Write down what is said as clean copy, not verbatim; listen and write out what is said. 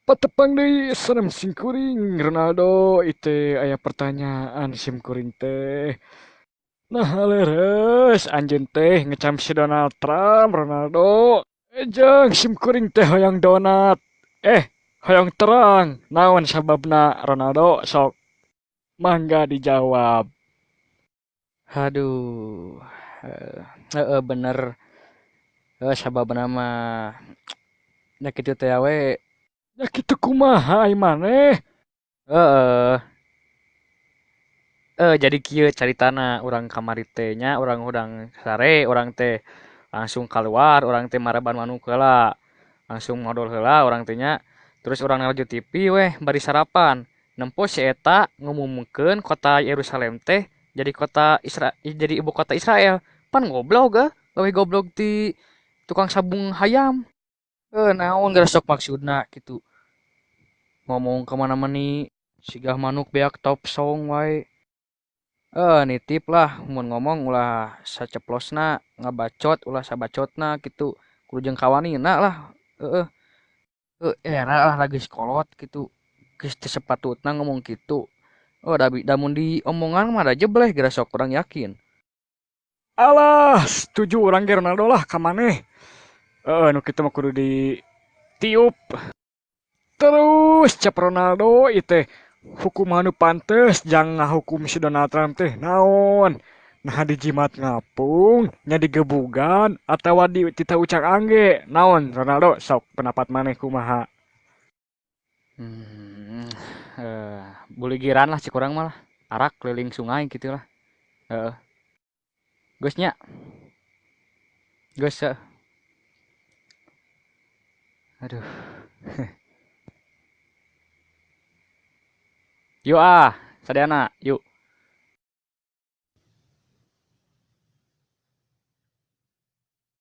Patepang deui sareng simkuring Ronaldo ieu aya pertanyaan simkuring teh. Nah leres anjeun teh ngecam si Donald Trump Ronaldo. Jeung simkuring teh hoyong donat. Hoyong terang. Naon sababna Ronaldo sok mangga dijawab. Aduh, bener. Sababna mah nya kitu teh we. Ya kitu kumaha ai maneh? Heeh. Jadi kieu caritana urang kamari teh nya, urang hudang sare, urang teh langsung keluar, urang teh maraban manuk heula. Langsung modol heula urang teh nya. Terus urang ngalaju TV weh bari sarapan. Nempo si eta ngumumkeun kota Yerusalem teh jadi kota jadi ibu kota Israel. Pan goblok ge, leuwih goblok ti tukang sabung hayam. Naon geura sok maksudna kitu. Ngomong kemana mani sigah manuk beak top song wae. Nitip lah mun ngomong ulah saceplosna, ngabacot ulah sabacotna kitu. Kudu jeung kawanina lah. Heeh. Era lah lagi sekolot kitu. Geus teu sepatutna ngomong kitu. Oh, da mun diomongan mah da jebleh geura sok urang yakin. Alah, setuju urang ge Ronaldo lah ka maneh. Nu kitu mah kudu ditiup. Terus cap Ronaldo ieu teh hukuman nu pantes jang ngahukum si Donald Trump teh naon? Nah dijimat ngapung, nya digebugan atawa di tita ucang angge. Naon Ronaldo sok pendapat maneh kumaha? Buligiran lah cik urang mah lah. Arak keliling sungai gitu lah. Heeh. Geus nya. Geus. Aduh. Yuk ah, sadayana, yuk.